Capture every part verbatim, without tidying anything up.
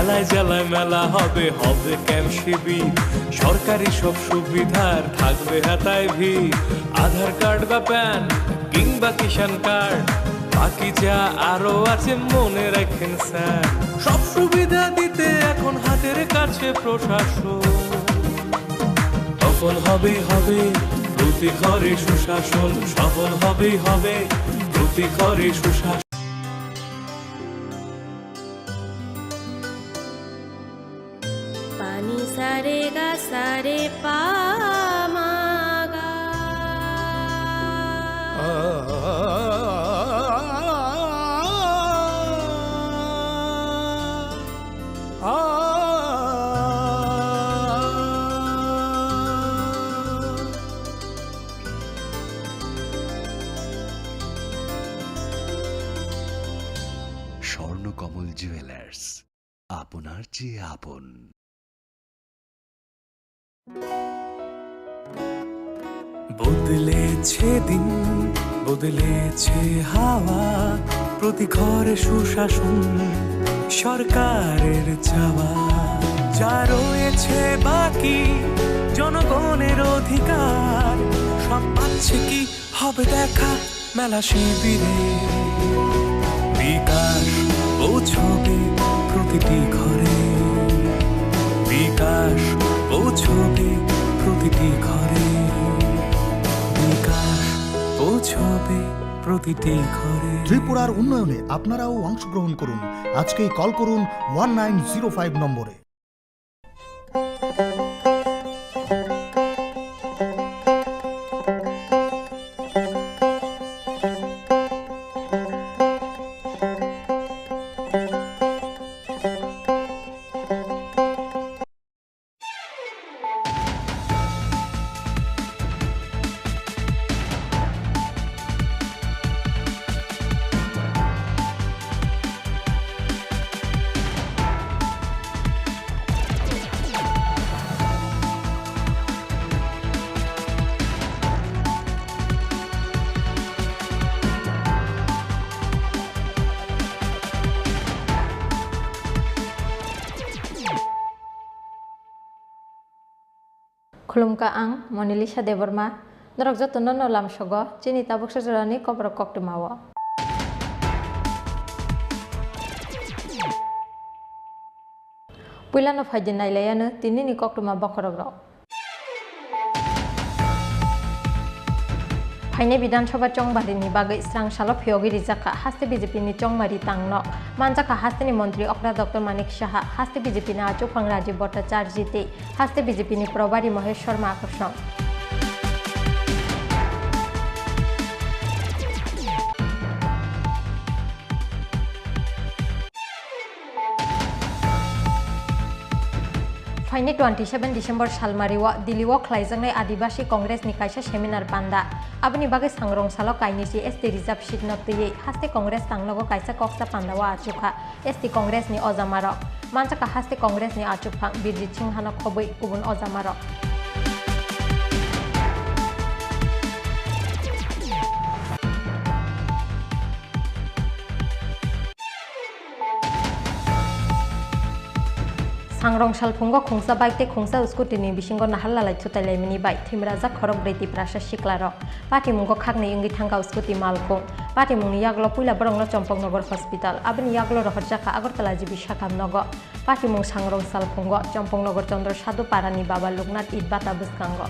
জেলায় জেলায় মেলা হবে, হবে ক্যাম্প শিবির। সরকারি সব সুবিধার থাকবে হাতায় ভিড়। আধার কার্ড বা প্যান কিংবা কিষাণ কার্ড, বাকি যা আরো আছে মনে রাখেন স্যার। সব সুবিধা দিতে এখন হাতের কাছে প্রশাসন। সফল হবে, হবে প্রতি ঘরে সুশাসন। সফল হবে, হবে প্রতি ঘরে সুশাসন। Pani sare ga sare pa ma ga. Swarnakamal jewellers, আপনার চেয়ে আপন। বদলেছে দিন, বদলেছে হাওয়া, প্রতি ঘরে সুশাসন সরকারের চাওয়া। যা রয়েছে বাকি জনগণের অধিকার, সব পাচ্ছে কি হবে দেখা মেলা শিবিরে। বিকাশ পৌঁছবে প্রতিটি ঘরে, বিকাশ পৌঁছবে প্রতিটি ঘরে, বিকাশ পৌঁছবে প্রতিটি ঘরে। ত্রিপুরার উন্নয়নে আপনারাও অংশগ্রহণ করুন। আজকেই কল করুন ওয়ান নাইন জিরো ফাইভ নম্বরে। Khulumkha, ang Monalisa Debbarma. Norok jotono no lamsogo chini tabuksa jorani koborok koktwmao. Puilano phaidi nailaiano tinini koktwma bokhorokrok. Phainai Bidhan Sabha chongbarini bagwi srang salo phiyogwi rijak kha haste B J P ni chongmari tangnok. Manjak kha hasteni montri okra Doctor Manik Saha, haste B J P ni achukphang Rajiv Bhattacharjee tei haste B J P ni probari Mahesh Sharma akorsong. Phainai twenty seven December salmario Delhi o khlaijaknai Adibasi Congress ni kaisa seminar panda. Aboni bagwi sangrong salo kainwi si S T reserve seat no twiwi haste Congress tangnogo kaisa koksa panda o achukha S T Congress ni ojamarok. Manjak kha haste Congress ni achukphang Birjit Singha no khobwi kubun ojamarok. Sangrong salphungo khungsa bike tei khungsa scooty ni bisingo naharlalai thutailaimani bai thwimrajak khorok brwi Tiprasa siklarok. Patimungo khaknwi wngwi thangkha scooty malkhung. Patimungni yagulo puila borokno Champaknagar Hospital, aboni yagulo rohorjakha Agartala G B Sakham nogo. Patimung sangrong salphungo Champaknagar Chandra Sadhu Parani Baba Loknath Itbata bwskango.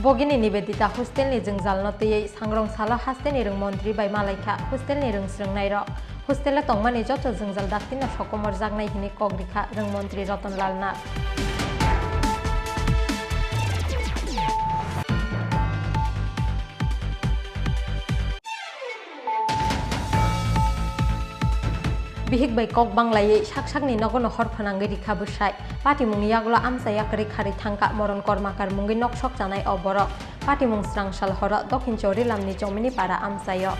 Bogini Nivedita hostel ni jwngjalno twiwi sangrong salo hasteni rwng montri bai malaikha hostel ni rwng srwngnairok. Hostel o tongmani joto jwngjal daktino sokomorjaknai hwnwi kok rikha rwng montri Ratan Lal Nath. Bihik bai kok banglaiwi sak sakni nogono hor phwnangwi rikha bwsai. Patimungni yagulo amchai yakarwi kharwi thangkha moron kormakar mungwi nok sok chanai o borok. Patimung srang sal horo Dokhin Chorilamni Chomini para amchaio.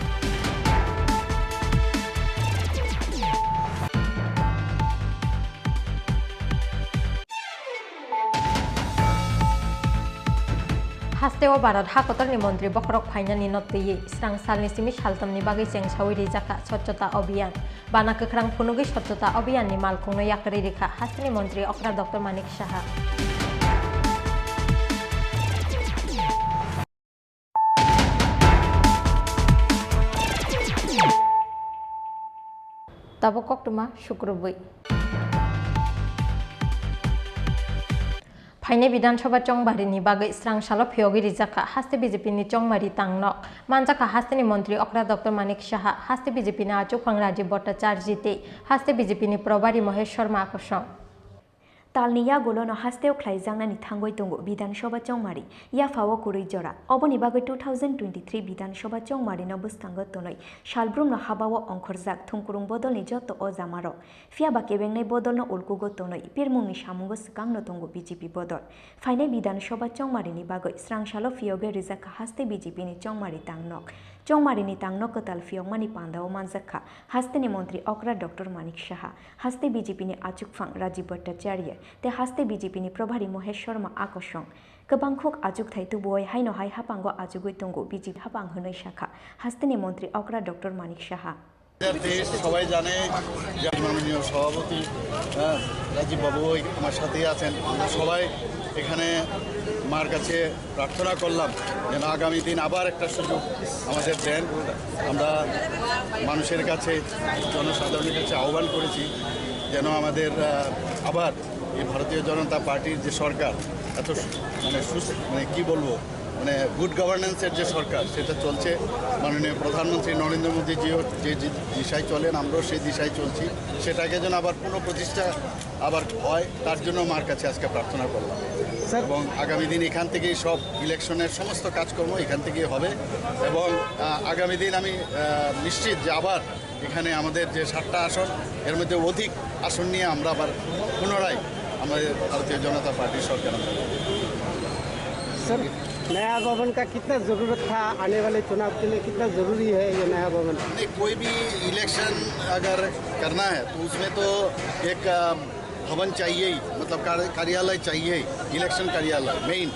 Hasteo Bharat hakotorni montri bokhorok phainani no twiwi srang salni simi saltamni bagwi chengsawi rijak kha Swachhata Abhiyan. Bana kwkhrang phunugwi Swachhata Abhiyanni malkhungno yakarwi rikha hasteni montri okra Doctor Manik Saha. Tabuk koktwma sukrubwi. Phainai Bidhan Sabha chongmarini bagwi srang salo phiyogwi rijak kha haste B J P ni chongmari tangnok. Manjak kha hasteni montri okra Doctor Manik Saha, haste B J P ni achukphang Rajiv Bhattacharjee tei haste B J P ni probari Mohesh Sharma akosong. Talni yagulono hasteo khlaijaknani thangwi tongo Bidhan Sabha chongmari, yaphao kwrwi jora. Oboni bagwi two thousand twenty-three Bidhan Sabha chongmarino bwskango tonwi salbrumno habao ongkhorjak thumkurung bodolni joto o jamarok. Phiya ba kebengnai bodolno ulkugo tonwi pirmungni samungo swkangno tongo B J P bodol. Phainai Bidhan Sabha chongmarini bagwi srang salo phiyogwi rijak kha haste B J P ni chongmari tangnok. Chongmarini tangnok kwtal phiyokmani pandao manjak kha hasteni montri okra Doctor Manik Saha, haste B J P ni achukphang Rajiv Bhattacharya tei haste B J P ni probari Mohesh Sharma akosong. Kwbangkhuk achukthai tubuwi haino hai haphango achugwi tongo B J P haphang hwnwi sakha hasteni montri okra Doctor Manik Saha. সবাই জানে যে মাননীয় সভাপতি, হ্যাঁ, রাজীব বাবু ওই আমার সাথেই আছেন। আমরা সবাই এখানে মার কাছে প্রার্থনা করলাম যেন আগামী দিন আবার একটা সুযোগ আমাদের দেন। আমরা মানুষের কাছে, জনসাধারণের কাছে আহ্বান করেছি যেন আমাদের, আহ, আবার এই ভারতীয় জনতা পার্টির যে সরকার এত সু-, মানে সুস-, মানে কি বলবো, মানে গুড গভর্নেন্সের যে সরকার সেটা চলছে, মাননীয় প্রধানমন্ত্রী নরেন্দ্র মোদীজিও যে যে দিশায় চলেন, আমরাও সেই দিশায় চলছি। সেটাকে যেন আবার পুনঃপ্রতিষ্ঠা আবার হয়, তার জন্য মার কাছে আজকে প্রার্থনা করলাম। স্যার এবং আগামী দিন এখান থেকেই সব ইলেকশনের সমস্ত কাজকর্ম এখান থেকেই হবে এবং, আহ, আগামী দিন আমি, আহ, নিশ্চিত যে আবার এখানে আমাদের যে সাতটা আসন, এর মধ্যে অধিক আসন নিয়ে আমরা আবার পুনরায় আমাদের ভারতীয় জনতা পার্টির সরকার আমরা। सर, नया भवन का कितना ज़रूरत था? आने वाले चुनाव के लिए कितना ज़रूरी है ये नया भवन? नहीं, कोई भी इलेक्शन अगर करना है तो उसमें तो एक, अ, भवन चाहिए ही, मतलब कार-, कार्यालय चाहिए ही, इलेक्शन कार्यालय मेन।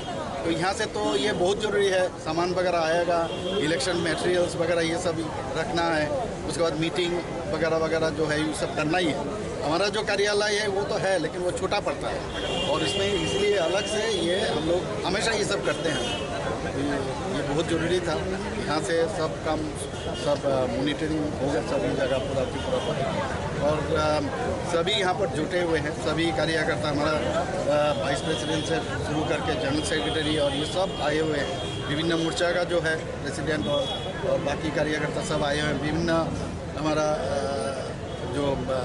तो यहाँ से तो ये बहुत ज़रूरी है, सामान वगैरह आएगा, इलेक्शन मटेरियल्स वगैरह ये सब रखना है, उसके बाद मीटिंग वगैरह वगैरह जो है ये सब करना ही है। हमारा जो कार्यालय है वो तो है लेकिन वो छोटा पड़ता है और इसमें इसलिए अलग से ये हम लोग हमेशा ये सब करते हैं। ये, ये बहुत ज़रूरी था। यहाँ से सब काम, सब, अ, मॉनिटरिंग होगा सभी जगह पूरा त्रिपुरा पर। और, अ, सभी यहाँ पर जुटे हुए हैं, सभी कार्यकर्ता हमारा, अ, वाइस प्रेसिडेंट से शुरू करके जनरल सेक्रेटरी और ये सब आए हुए हैं। विभिन्न मोर्चा का जो है प्रेसिडेंट और, और बाकी कार्यकर्ता सब आए हुए हैं। विभिन्न हमारा, अ, जो, अ,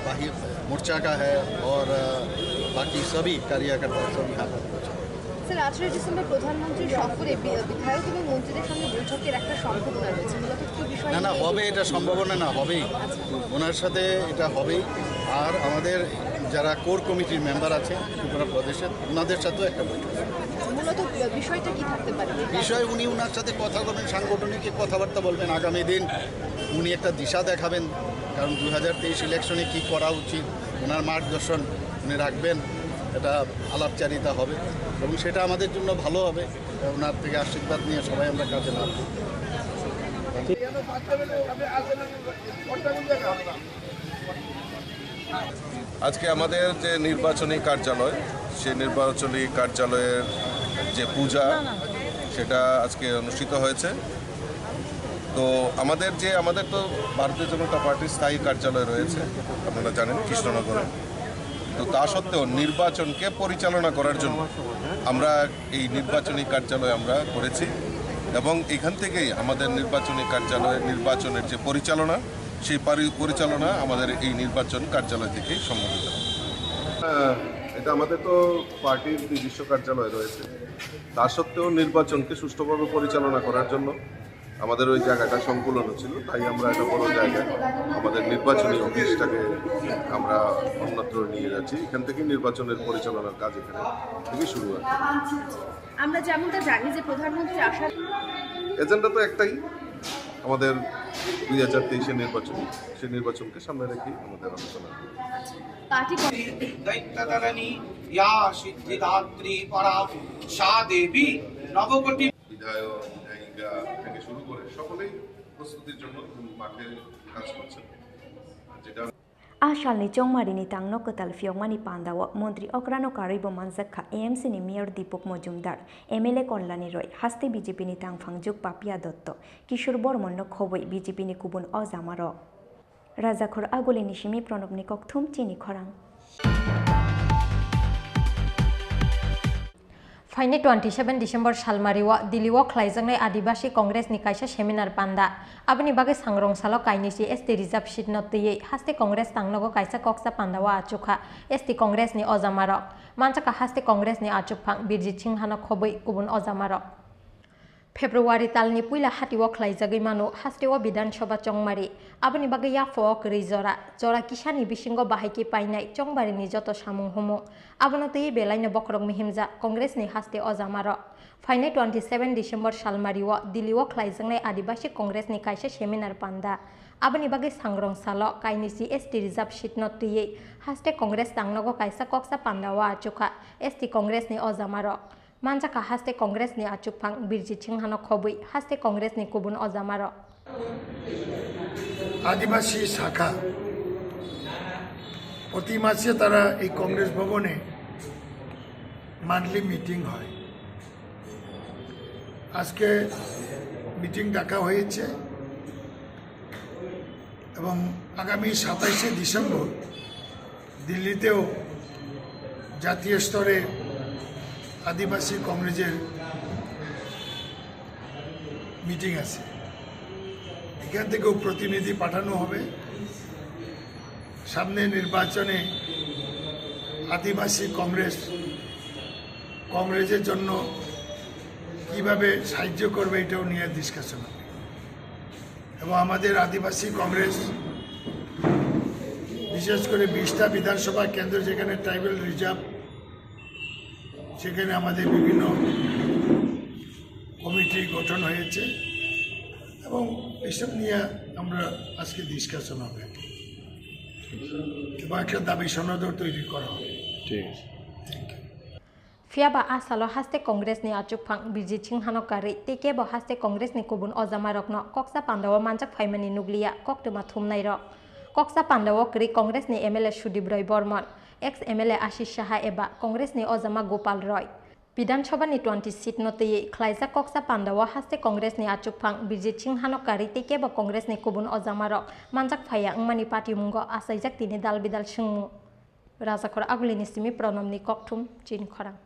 बाकी मोर्चा का है और, अ, बाकी सभी कार्यकर्ता सब यहाँ पर पहुँचे। স্যার, আঠারোই ডিসেম্বর প্রধানমন্ত্রী সফরে বি-, বিধায়ক এবং মন্ত্রীদের সঙ্গে বৈঠকের একটা সম্ভাবনা রয়েছে। মূলত কি বিষয় না, না, নিয়ে হবে, এটা সম্ভাবনা না, হবেই। ওনার সাথে এটা হবেই। আর আমাদের যারা কোর কমিটির মেম্বার আছে ত্রিপুরা প্রদেশের, ওনাদের সাথেও একটা বৈঠক। মূলত বিষয়টা কি থাকতে পারে? বিষয় উনি ওনার সাথে কথা বলবেন, সাংগঠনিক কথাবার্তা বলবেন। আগামী দিন উনি একটা দিশা দেখাবেন, কারণ দুই হাজার তেইশ ইলেকশনে কী করা উচিত, ওনার মার্গদর্শন উনি রাখবেন, এটা আলাপচারিতা হবে এবং সেটা আমাদের জন্য ভালো হবে। ওনার থেকে আশীর্বাদ নিয়ে সবাই আমরা কাজে নামব। আজকে আমাদের যে নির্বাচনী কার্যালয়, সেই নির্বাচনী কার্যালয়ের যে পূজা, সেটা আজকে অনুষ্ঠিত হয়েছে। তো আমাদের যে, আমাদের তো ভারতীয় জনতা পার্টির স্থায়ী কার্যালয় রয়েছে, আপনারা জানেন, কৃষ্ণনগরে। তো তা সত্ত্বেও নির্বাচনকে পরিচালনা করার জন্য আমরা এই নির্বাচনী কার্যালয় আমরা করেছি এবং এখান থেকেই আমাদের নির্বাচনী কার্যালয়, নির্বাচনের যে পরিচালনা, সেই পারি-, পরিচালনা আমাদের এই নির্বাচন কার্যালয় থেকেই সম্ভব হতে পারে। আহ, এটা আমাদের তো পার্টির নিজস্ব কার্যালয় রয়েছে, তা সত্ত্বেও নির্বাচনকে সুষ্ঠুভাবে পরিচালনা করার জন্য আমাদের ওই জায়গাটা সংকুলন ছিল, তাই আমরা একটা বড় জায়গায় আমাদের নির্বাচনী অফিসটাকে আমরা অন্যত্র নিয়ে যাচ্ছি। এখান থেকে নির্বাচনের পরিচালনার কাজ এখান থেকে শুরু হয়। আমরা যেমনটা জানি যে প্রধানমন্ত্রী আসার এজেন্ডা তো একটাই, আমাদের দুই হাজার তেইশের নির্বাচন, সেই নির্বাচনকে সামনে রেখেই আমাদের আলোচনা। দৈত্যতারিণী ইয়া সিদ্ধিদাত্রী পরা সা দেবী নবকোটি বিধায়ক, বিধায়িকা থেকে শুরু করে সকলেই প্রস্তুতির জন্য মাঠে কাজ করছেন, যেটা A salni chongmarini tangno kwtal phiyokmani pandao montri okrano karwibo manjak kha A M C ni mayor Dipok Mojumdar, M L A Kolani Roy, haste B J P ni tangphang juk Papia Dotto, Kishore Bormonno khobwi B J P ni kubun ojamarok. Rajakhor Agulini simi Pranobni kokthum chini khorang. Phainai twenty seven December salmario Delhi o khlaijaknai Adibasi Congress ni kaisa seminar panda. Aboni bagwi sangrong salo kainwi si S T reserve seat no twiwi haste Congress tangnogo kaisa koksa panda o achukha S T Congress ni ojamarok. Manchaka haste Congress ni achukphang Birjit Singha no khobwi kubun ojamarok. February talni puila hatio khlaijagwi mano hasteo Bidhan Sabha chongmari. Aboni bagwi yaphao kwrwi jora, jora kisani bisingo bahai khe painai chongmarini joto samung humung. Abono twiwi belaino bokhorok mihimjak Congress ni haste ojamarok. Phainai twenty seven December salmario Delhi o khlaijaknai Adibasi Congress ni kaisa seminar panda. Aboni bagwi sangrong salo kainwi si S T reserve seat no twiwi haste Congress tangnogo kaisa koksa panda o achukha S T Congress ni ojamarok. Manjaka haste Congress ni achukphang Birjit Singha no khobwi haste Congress ni kubun ojamarok. আদিবাসী শাখা প্রতি মাসে তারা এই কংগ্রেস ভবনে monthly meeting হয়। আজকে মিটিং ডাকা হয়েছে এবং আগামী সাতাইশে ডিসেম্বর দিল্লিতেও জাতীয় স্তরে আদিবাসী কংগ্রেসের মিটিং আছে। এখান থেকেও প্রতিনিধি পাঠানো হবে। সামনে নির্বাচনে আদিবাসী কংগ্রেস, কংগ্রেসের জন্য কিভাবে সাহায্য করবে, এটাও নিয়ে ডিসকাশন হবে। এবং আমাদের আদিবাসী কংগ্রেস, বিশেষ করে বিশটা বিধানসভা কেন্দ্র, যেখানে ট্রাইবাল রিজার্ভ, সেখানে আমাদের বিভিন্ন কমিটি গঠন হয়েছে এবং এসব নিয়ে আমরা আজকে ডিসকাশন হবে এবং একটা দাবি সনদও তৈরি করা হবে। ঠিক আছে। Thank you. Phiya ba a salo haste Congress ni achukphang Birjit Singha no karwi tei kebo haste Congress ni kubun ojamarokno koksa pandao manjak phaimani nukliya koktwma thumnairok. Koksa pandao kwrwi Congress ni M L A Sudip Roy Bormon, ex M L A Ashish Saha eba Congress ni ojama Gopal Roy. Bidhan Sabha ni twenty seat no twiwi khlaijak koksa pandao haste Congress ni achukphang Birjit Singha no karwi tei kebo Congress ni kubun ojamarok manjak phaiya wngmani patimungo achaijak tini dal bidal swngmung. Rajakhor Agulini simi Pranobni kokthum chini khorang.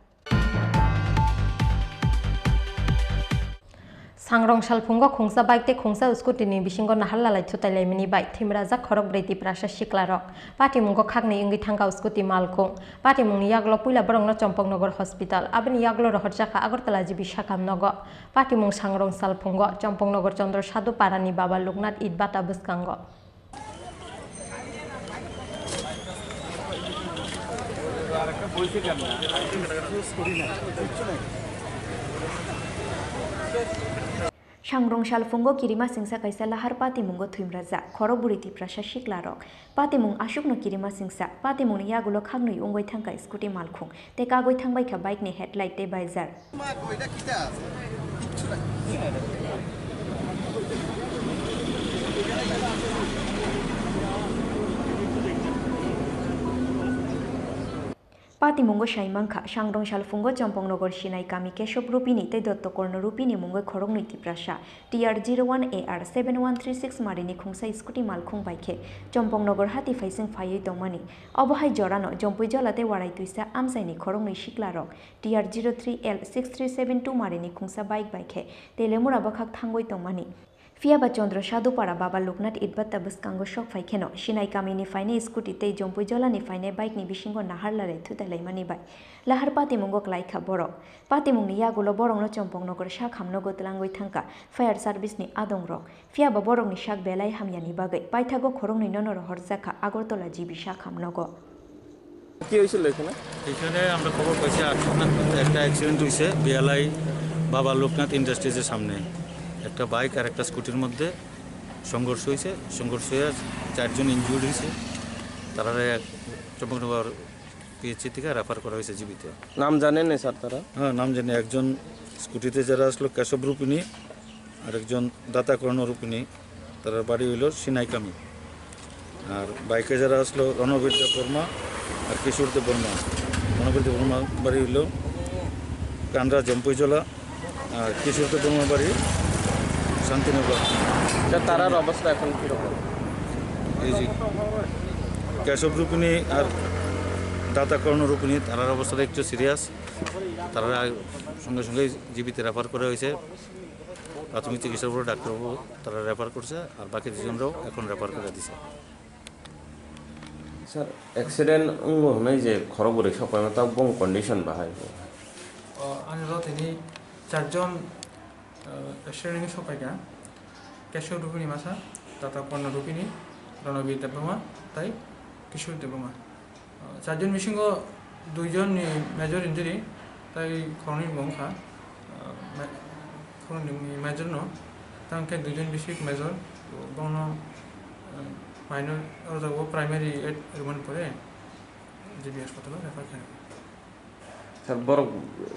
Sangrong salphungo khungsa bike tei khungsa scooty ni bisingo nahar lalai thutai laimani bai thwimrajak khorok brwi Tiprasa siklarok. Patimungo khakni wngwi thangkha scooty malkhung. Patimungni yagulo puila borokno Chompoknogor Hospital, aboni yagulo rohorjakha Agartala G B Sakham nogo. Patimung sangrong salphungo Chompoknogor Chandra Sadhu Parani Baba Loknath Itbata bwskango. Sangrong salphungo kirima singsa kaisa lahar patimungo thwimrajak khorok bwrwi Tiprasa siklarok. Patimung aswkno kirima singsa, patimungni yagulo khaknwi wngwi thangkha scooty malkhung tei kagwi thangbaikha bike ni headlight tei visor. Patimungo sai mankha, Sangrong salphungo Chompoknogor Sinai kami Kesop Rupini tei Dotto Korno Rupini mungwi khoroknwi Tiprasa T R zero one A R seven one three six marini khungsa scooty malkhung bai khe Chompoknogor hati phaising phaiwi tongmani. Obo hai jorano Jompuijola tei Waraitwisa amchaini khoroknwi siklarok T R zero three L six three seven two marini khungsa bike bai khe Telemura bwkhak thangwi tongmani. Phiya ba Chandra Sadhupara Baba Loknath Itbata bwskango sok phai kheno Sinai kamini phainai scooty tei Jompuijolani phainai bike ni bisingo nahar lalai thutai laimani bai lahar patimungo klai kha borok. Patimungni yagulo borokno Chompoknogor Sakham nogo twlangwi thangkha fire service ni adongrok. Phiya ba borokni sak belai hamyani bagwi paithago khoroknwi nono rohorjakha Agartala G B Sakham nogo. কি হয়েছিল এখানে? এখানে আমরা খবর পাইছি আটশো একটা অ্যাক্সিডেন্ট হয়েছে বিয়ালাই বাবা লোকনাথ ইন্ডাস্ট্রিজের সামনে। একটা বাইক আর একটা স্কুটির মধ্যে সংঘর্ষ হয়েছে। সংঘর্ষ হয়ে চারজন ইনজুর্ড হয়েছে। তারারে চম্পকনগর পিএইচসি থেকে রেফার করা হয়েছে জীবিত। নাম জানেন না স্যার তারা? হ্যাঁ, নাম জানি। একজন স্কুটিতে যারা আসলো কেশব রূপিণী, আর একজন দাতা কর্ণ রূপিণী, তার বাড়ি হইল সিনাইকামি। আর বাইকে যারা আসলো রণবীর দেব বর্মা আর কিশোর দেব বর্মা। রণবীর দেব বর্মার বাড়ি হইল কান্দ্রা জম্পুইজলা, আর কিশোর দেব বর্মার বাড়ি শান্তিনগর। তা তারার অবস্থা এখন কিরকম? এই যে কেশব রূপিণী আর দাতা কর্ণ রূপিণী, তারার অবস্থাটা একটু সিরিয়াস। তারা সঙ্গে সঙ্গে জিবিতে রেফার করা হয়েছে। প্রাথমিক চিকিৎসার পরে ডাক্তারবাবু তারা রেফার করছে, আর বাকি দুজনরাও এখন রেফার করে দিছে। Sir, accident wngwi hwnwi je khorokbwrwi sokphaima, tabuk bong condition bahai? O, ani rotini charjon, eh, accident wngwi sokphaikha. Kesho Rupini masa, Tata Korno Rupini, Ronobir Debbarma, tai Kishore Debbarma. O, charjon bisingo duijonni major injury, tai khoroknwi bo wngkha, eh, ma-, khoroknwi major no, tangkhe duijon bisik major, bono, eh, minor, o jaga o primary aid rwmani pore G B hospital o refer khainai. Sir, borok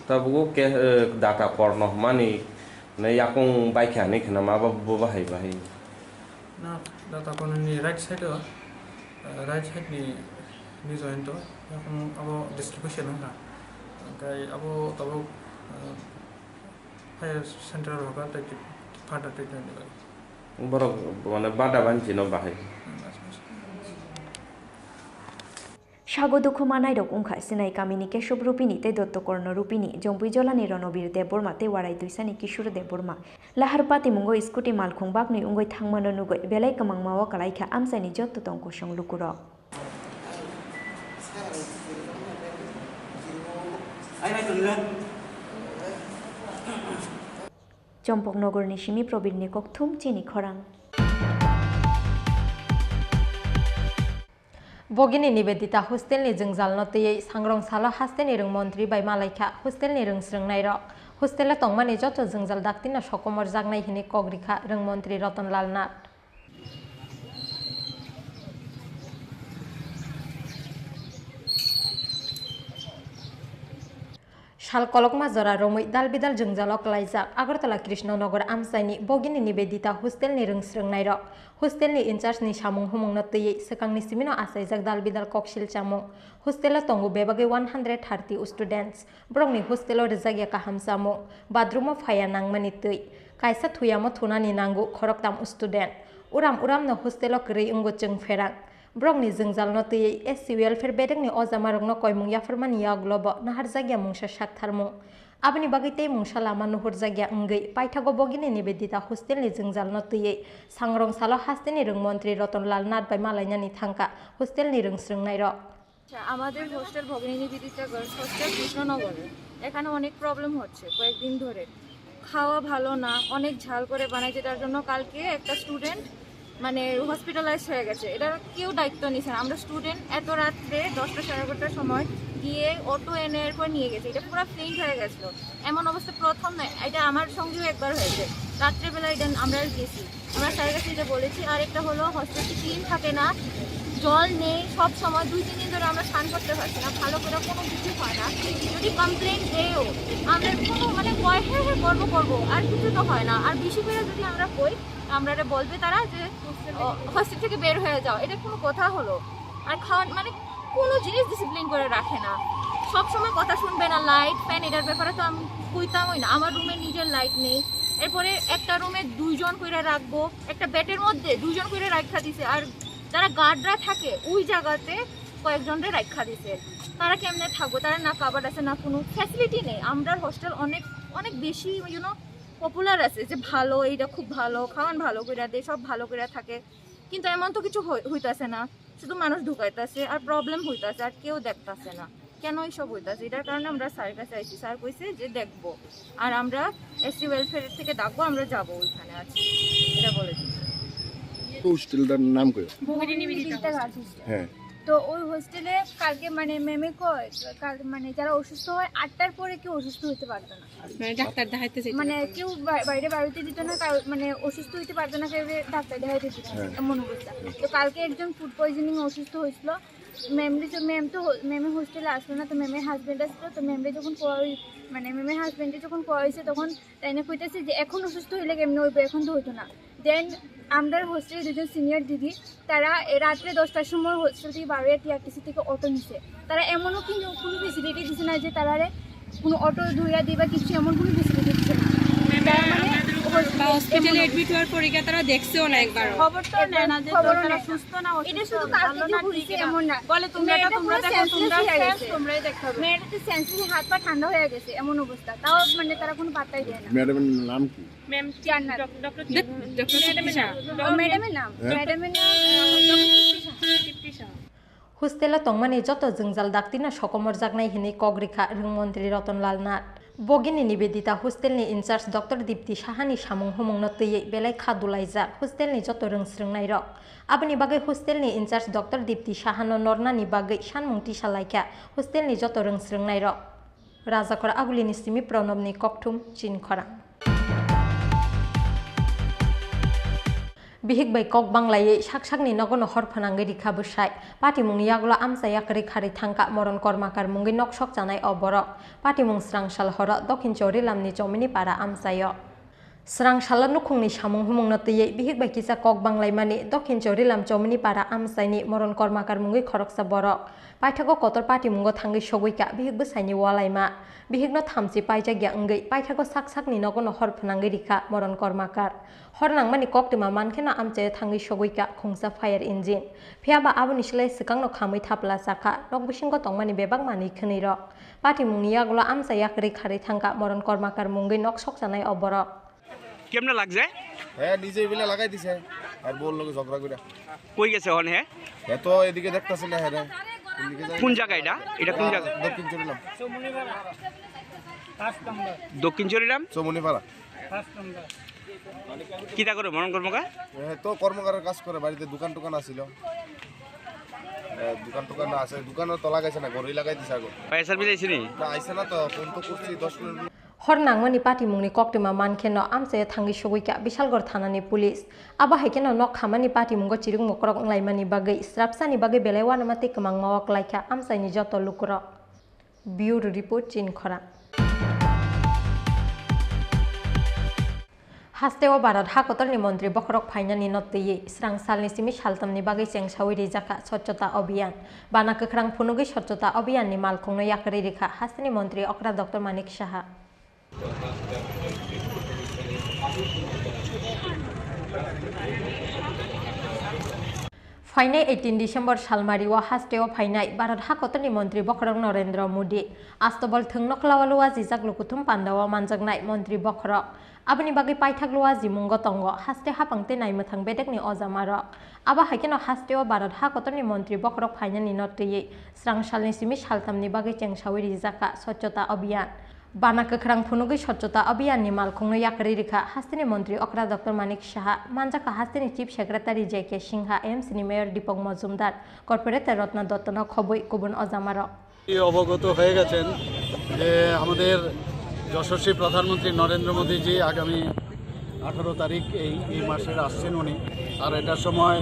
tabuk o ke, eh, Data Korno hwnmani, ne yakung baikha hinwi khna ma bo, bo bahai bahai. Na, Data Korno ni right side o, eh, right side ni knee joint o, yakung abo dislocation wngkha. Hwnkhe abo tabuk, eh, higher central roga tei further treatment ni bagwi. Borok mane bada banchi no bahai. Hmm, bas, bas. Sago dukhu manairok wngkha Sinai kamini Keshob Rupini tei Dotto Korno Rupini, Jompui Jolani Ronobir Debbarma tei Warai Tuisani Kishore Debbarma. Lahar patimungo scooty malkhung baknwi wngwi thangmano nugwi belai kwmangma-o kwlaikha amchaini jotto tong kosong lukurok. Chompoknogorni simi Probirni kokthum chini khorang. Bogini Nibedita hostelni jwngjalno twiwi sangrong salo hasteni rwng montri bai malaikha hostelni rwng srwngnairok. Hostelo tongmani joto jwngjal daktino sokomorjaknai hwnwi kok rikha rwng montri Roton Lal Nath. Sal kolokma jora romwi dal bidal jwngjalo kwlaijak Agartala Krishnanagar amchaini Bogini Nibedita hostelni rwng srwngnairok. Hostelni incharge ni samung humungno twiwi swkangni simino achaijak dal bidal koksil chamung. Hostelo tongo bebagwi one hundred thirty students. Borokni hostelo rwjakya kaham chamung, bathroom-o phaiya nangmani twi. Kaisa thuyamo thunani nango khoroktam student. Uram uramno hostelo kwrwi wngo chwng pherang. Borokni jwngjalno twiwi S C welfare bedekni ojamarokno koimung yapharmani yagulobo naharjakya mungsa saktharmung. Aboni bagwi tei mungsa lama nuhurjakya wngwi paithago Bogini Nibedita hostelni jwngjalno twiwi sangrong salo hasteni rwng montri Roton Lal Nath bai malainani thangkha hostelni rwng srwngnairok. আচ্ছা, আমাদের হোস্টেল ভগিনী Nivedita girls hostel কৃষ্ণনগরে, এখানে অনেক প্রবলেম হচ্ছে কয়েকদিন ধরে। খাওয়া ভালো না, অনেক ঝাল করে বানায়, যেটার জন্য কালকে একটা স্টুডেন্ট মানে হসপিটালাইজ হয়ে গেছে। এটার কেউ দায়িত্ব নিছে না। আমরা স্টুডেন্ট এত রাত্রে দশটা সাড়ে এগারোটার সময় গিয়ে অটো এনে এরপর নিয়ে গেছে। এটা পুরো ফেইন্ট হয়ে গেছিলো। এমন অবস্থা প্রথম নয়, এটা আমার সঙ্গেও একবার হয়েছে। রাত্রেবেলা এটা আমরা গেছি, আমরা স্যারের কাছে এটা বলেছি। আর একটা হলো হস্টেলে ক্লিন থাকে না, জল নেই, সব সময় দুই তিন দিন ধরে আমরা স্নান করতে পারছি না, ভালো করে কোনো কিছু হয় না। যদি কমপ্লেন দেয়ও, আমরা কোনো মানে কয়, "হ্যাঁ, হ্যাঁ, করবো, করবো", আর কিছু তো হয় না। আর বেশি করে যদি আমরা কই, আমরা এটা বলবে তারা যে, "ও, হোস্টেল থেকে বের হয়ে যাও", এটা কোনো কথা হলো? আর খাওয়ান মানে কোনো জিনিস ডিসিপ্লিন করে রাখে না, সব সময় কথা শুনবে না। লাইট ফ্যান এটার ব্যাপারে তো আমি কইতামই না। আমার রুমে নিজের লাইট নেই, এরপরে একটা রুমে দুইজন করে রাখবো, একটা বেডের মধ্যে দুইজন করে রাখা দিছে। আর যারা গার্ডরা থাকে ওই জায়গাতে কয়েকজনরে রাখা দিছে। তারা কেমনে থাকবো? তারা না কাবার্ড আছে, না কোনো ফ্যাসিলিটি নেই। আমরার হোস্টেল অনেক, অনেক বেশি, ইউনো, পপুলার আছে যে ভালো, এইটা খুব ভালো, খাওয়ান ভালো করে দেয়, সব ভালো করে থাকে, কিন্তু এমন তো কিছু হই-, হইতাছে না। শুধু মানুষ ঢুকাইতাছে আর প্রবলেম হইতাছে, আর কেউ দেখতাছে না। কেন এইসব হইতাছে? এটার কারণে আমরা স্যারের কাছে আইছি। স্যার কইছে যে দেখবো, আর আমরা এসসি ওয়েলফেয়ার থেকে ডাকবো, আমরা যাবো ওইখানে। আছি, এটা বলে দিচ্ছে। তো হোস্টেলটার নাম কি? ভগিনী নিবেদিতা গার্লস হোস্টেল। হ্যাঁ। তো ওই হোস্টেলে কালকে মানে ম্যামে কয়, কাল মানে যারা অসুস্থ হয় আটটার পরে কেউ অসুস্থ হইতে পারতো না। মানে ডাক্তার দেখাইতে চাইতো মানে না। কেউ বা-, বাইরে বাড়িতে দিত না, কারো মানে অসুস্থ হইতে পারতো না, কেউ ডাক্তার দেখাইতে দিত না, হ্যাঁ। এমন অবস্থা। তো কালকে একজন ফুড পয়জনিং অসুস্থ হয়েছিল, ম্যামরে যে, ম্যাম তো হ-, ম্যামের হোস্টেলে আসলো না, তো ম্যামের হাজব্যান্ড আসলো, তো ম্যামরে যখন কওয়া হই-, মানে, ম্যামের হাজব্যান্ডে যখন কওয়া হয়েছে, তখন তাই না কইতেছে যে, "এখন অসুস্থ হইলে কেমনে হইবে, এখন তো হইতো না।" দেন আমরা হোস্টেলে দুজন সিনিয়র দিদি, তারা এ রাত্রে দশটার সময় হোস্টেল থেকে বারোয় টিআরটিসি থেকে অটো নিছে। তারা এমনও কিন্তু কোনো ফেসিলিটি দিছে না যে তারারে কোনো অটো ধইরা দিবা, কিছু এমন কোনো ফেসিলিটি দিছে না। তার মানে বা হসপিটালে অ্যাডমিট হওয়ার পরে কি তারা দেখছেও না একবারও? খবর তো নেয় না যে খবরও তারা নেয় না। সুস্থ না এটা অসুস্থ, শুধু কালকে ভালো যে না, হয়েছে ঠিক না। এমন না। বলে, "তোমরা মেয়েটা তোমরা পুরো দেখো, সেন্সলেস তোমরা হয়ে শেষ, গেছে। তোমরাই দেখাবে।" মেয়েটা তো সেন্সলেস, হাত পা ঠান্ডা হয়ে গেছে, এমন অবস্থা। তাও মানে তারা কোনো পাত্তাই দেয় না। ম্যাডামের নাম কি? ম্যাম জান্নাত। ডক-, ডক্টর ম্যাডামের নাম। ম্যাডামের নাম। হ্যাঁ? ম্যাডামের নাম, ডক্টর তৃপ্তি Saha. Hostelo tongmani joto jwngjal daktino sokomorjaknai hinwi kok rikha rwng montri Ratan Lal Nath. Bogini Nivedita hostelni incharge Doctor Dipti Sahani samung humungno twiwi belai kha dulaijak hostelni joto rwng swrwngnairok. Aboni bagwi hostelni incharge Doctor Dipti Sahano nornani bagwi sanmung tisa laikha hostelni joto rwng swrwngnairok. Rajakhor Agulini simi Pranobni kokthum Chinkhorang. Bihik bai kok banglaiwi sak sakni nogono hor phwnangwi rikha bwsai. Patimungni yagulo amchai yakarwi kharwi thangkha moron kormakar mungwi nok sok chanai o borok. Patimung srang sal horo Dokhin Chorilamni Chomini para amchaio. Srang salo nukhungni samung humungno twiwi bihik bai kisa kok banglaimani Dokhin Chorilam Chomini para amchaini moron kormakar mungwi khoroksa borok. Paithago kotor patimungo thangwi sogwi kha bihik bwsaini walaima. Bihikno thamchi paijakya wngwi paithago sak sakni nogono hor phwnangwi rikha moron kormakar. Hor nangmani koktwma mankheno amchaio thangwi sogwi kha khungsa fire engine. Phiya ba aboni slai swkangno khamwi thapla chakha nok bisingo tongmani bebak manwi khwnwi rok. Patimungni yagulo amchai yakarwi kharwi thangkha moron kormakar mungwi nok sok chanai o borok. কেমনে লাগছে? হ্যাঁ, নিজে এগুলা লাগাই দিছে আর বউর লগে ঝগড়া করে। কই গেছে অন হে? এ তো এদিকে দেখতাছি না, হ্যাঁ রে। কোন দিকে যায়? কোন জায়গা এটা? এটা কোন জায়গা? দক্ষিণ চুরিলাম। দক্ষিণ চুরিলাম? চমুনিপাড়া। কিতা করে মরণ কর্মকার? এ তো কর্মকারের কাজ করে, বাড়িতে দোকান টোকান আছিল। এ, দোকান টোকান আছে, দোকানও তো লাগাইছে না, ঘরই লাগাই দিছে আগে। ফায়ার সার্ভিস আইছে নি? না, আইছে না তো, ফোন তো করছি দশ minute. Hor nangmani patimungni koktwma mankheno amchaio thangwi sogwi kha Bishalgarh thanani police. Abo hai kheno nok khamani patimungo chirikmokorok wnglaimani bagwi srapsani bagwi belai uanama tei kwmangma o kwlaikha amchaini joto lukurok. Bureau Report, Chinkhorang. Hasteo Bharat hakotorni montri bokhorok phainani no twiwi srang salni simi saltamni bagwi chengsawi rijakha Swachhata Abhiyan. Bana kwkhrang phunugwi Swachhata Abhiyanni malkhungno yakarwi rikha hasteni montri okra Doctor Manik Saha. Phainai eighteen December salmario hasteo phainai Bharat hakotorni montri bokhorok Narendra Modi. Astobol thwngno kwlawa luwa jijak lukuthum pandao manjaknai montri bokhorok. Aboni bagwi paithak luwa jimungo tongo haste hapang tei naimwthang bedekni ojamarok. Abo hai kheno hasteo Bharat hakotorni montri bokhorok phainani no twiwi srang salni simi saltamni bagwi chengsawi rijakha Swachhata Abhiyan. Bana kwkhrang phunugwi Swachhata Abhiyan ni malkhungno yakarwi rikha hasteni montri okra Doctor Manik Saha, manjakha hasteni Chief Secretary J K Singha, A M C ni Mayor Deepak Majumdar, Corporator Ratna Dutta no khobwi kubun ojamarok. অবগত হয়ে গেছেন যে আমাদের যশস্বী প্রধানমন্ত্রী নরেন্দ্র মোদীজি আগামী আঠারো তারিখ এই, এই মাসের আসছেন উনি। আর এটার সময়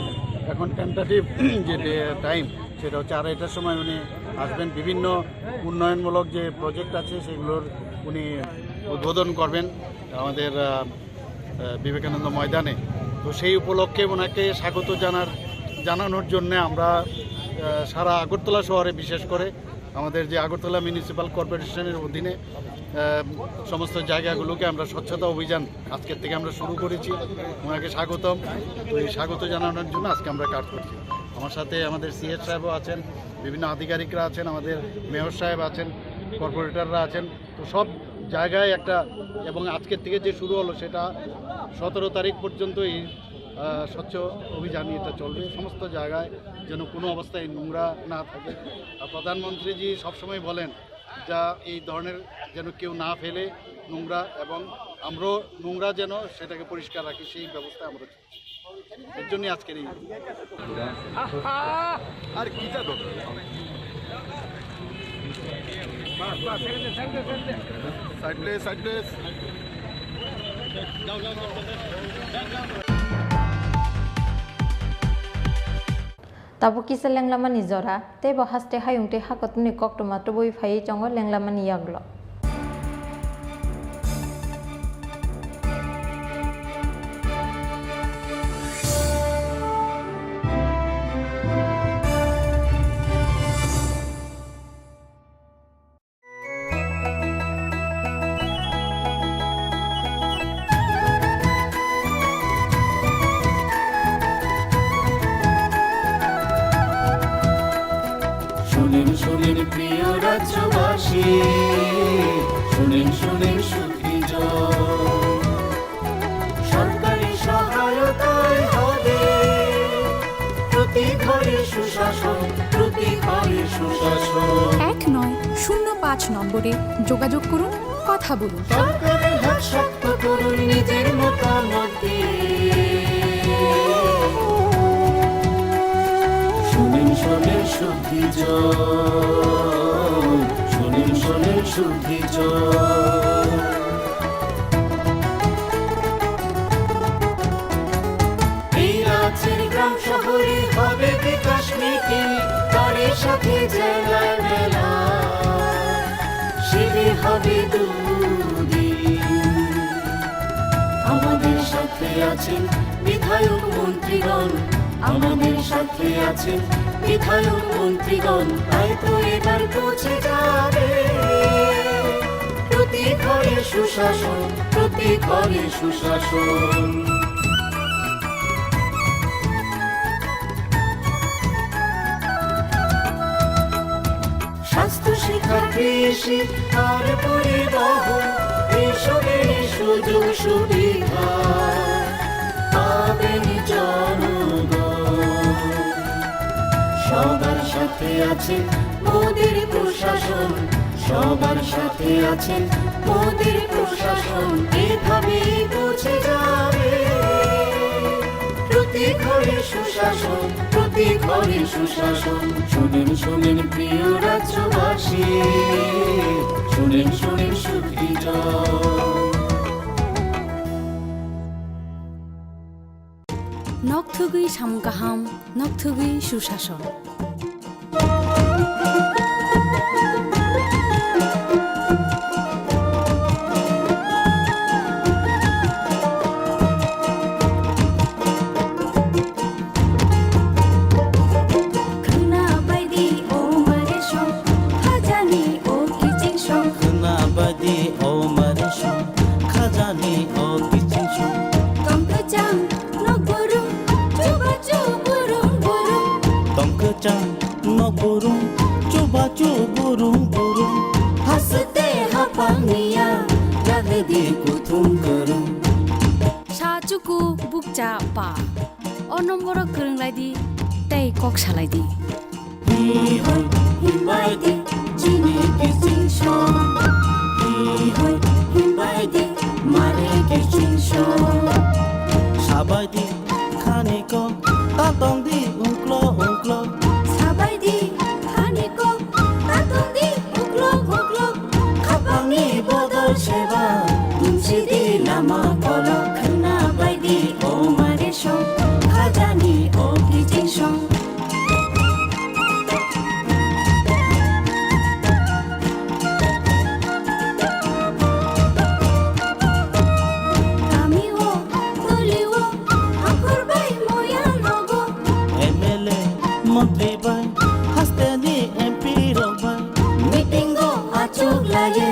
এখন টেন্টাটিভ যে ডে-, টাইম, সেটা হচ্ছে আড়াইটার সময় উনি আসবেন। বিভিন্ন উন্নয়নমূলক যে প্রজেক্ট আছে সেগুলোর উনি উদ্বোধন করবেন আমাদের, আহ, আহ, বিবেকানন্দ ময়দানে। তো সেই উপলক্ষে ওনাকে স্বাগত জানার, জানানোর জন্যে আমরা, আহ, সারা আগরতলা শহরে, বিশেষ করে আমাদের যে আগরতলা মিউনিসিপ্যাল কর্পোরেশনের অধীনে, আহ, সমস্ত জায়গাগুলোকে আমরা স্বচ্ছতা অভিযান আজকের থেকে আমরা শুরু করেছি। ওনাকে স্বাগতম, তো এই স্বাগত জানানোর জন্য আজকে আমরা কাজ করছি। আমার সাথে আমাদের সিএস সাহেবও আছেন, বিভিন্ন আধিকারিকরা আছেন, আমাদের মেয়র সাহেব আছেন, কর্পোরেটররা আছেন। তো সব জায়গায় একটা, এবং আজকের থেকে যে শুরু হলো সেটা সতেরো তারিখ পর্যন্ত এই, আহ, স্বচ্ছ অভিযান এটা চলবে। সমস্ত জায়গায় যেন কোনো অবস্থায় নোংরা না থাকে। আর প্রধানমন্ত্রীজি সবসময় বলেন যা এই ধরনের যেন কেউ না ফেলে নোংরা, এবং আমরাও নোংরা যেন সেটাকে পরিষ্কার রাখি, সেই ব্যবস্থা আমরা চলছি। এর জন্যই আজকের এই আর কিটা দরকার? Side please, side please. Tabuk kisa lenglamani jora, tei bo haste hayung tei hakotorni koktwma tubui phaiwi tongo lenglamani yagulo. শুনেন, শুনেন প্রিয় রাজ্যবাসী, শুনেন, শুনেন সুখী জন। সরকারি সহায়তায় হবে প্রতি ঘরে সুশাসন, প্রতি ঘরে সুশাসন। এক নয় শূন্য পাঁচ নম্বরে যোগাযোগ করুন, কথা বলুন। সরকারের হাত শক্ত করুন নিজের মতামত দিয়ে। শুনেন, শুনেন সুখী জন, শুনেন, শুনেন সুখী জন। এই রাজ্যের গ্রাম শহরে হবে বিকাশ মিটিং, তারই সাথে জেলার মেলা, শিবির হবে দুদিন। আমাদের সাথে আছেন বিধায়ক মন্ত্রীগণ, আমাদের সাথে আছেন বিধায়ক মন্ত্রীগণ, তাই তো এবার পৌঁছে যাবে প্রতি ঘরে সুশাসন, প্রতি ঘরে সুশাসন। স্বাস্থ্য, শিক্ষা, কৃষি আর পরিবহন, এইসবের সুযোগ সুবিধা পাবেন জনগণ। সবার সাথে আছে মোদের প্রশাসন, সবার সাথে আছে মোদের প্রশাসন। এভাবেই পৌঁছে যাবে প্রতি ঘরে সুশাসন, প্রতি ঘরে সুশাসন। শুনেন, শুনেন প্রিয় রাজ্যবাসী, শুনেন, শুনেন সুখী জন। Nok thugwi samung kaham, nok thugwi susason. Khwna baidi o mare song, khajani o kiching song. Khwna baidi o mare song, khajani o kiching song. Tong kwchang nok burung, chubachu burung burung. Tong kwchang nok burung, chubachu burung burung. Haste haphang niya, ragdi kuthum kwrwng. Sa chuku bukcha pa. O nomboro kwrwng lai di, tei kok salai di. Hi hoi himbai di, chini kiching song. Hi hoi himbai di, mare kiching song. Sabai di khani ko, ta tong di ungklo ungklo. Sabai di khani ko, ta tong di ungklo ungklo. Khapangni bodol seba, tungsidi lama kolok. Khwna baidi o mare song, khajani o kiching song. Kami o, toli o, hakhor bai moya nogo. M L A, montri bai, hasteni M P rok bai. Meeting o achuk laye,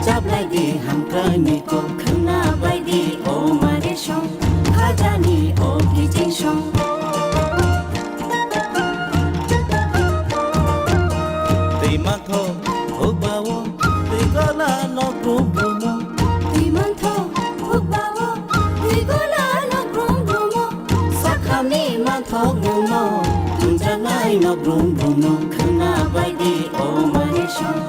chablai di hamkrai ni kok. Khwna baidi o mare song, khajani o kiching song. Twi mantho hukbao, twi gola nok brum brumo. Twi mantho hukbao, twi gola nok brum brumo. Sakhamni manthok mungno, tungjaknai nok brum brumno. Khwna baidi o mare song,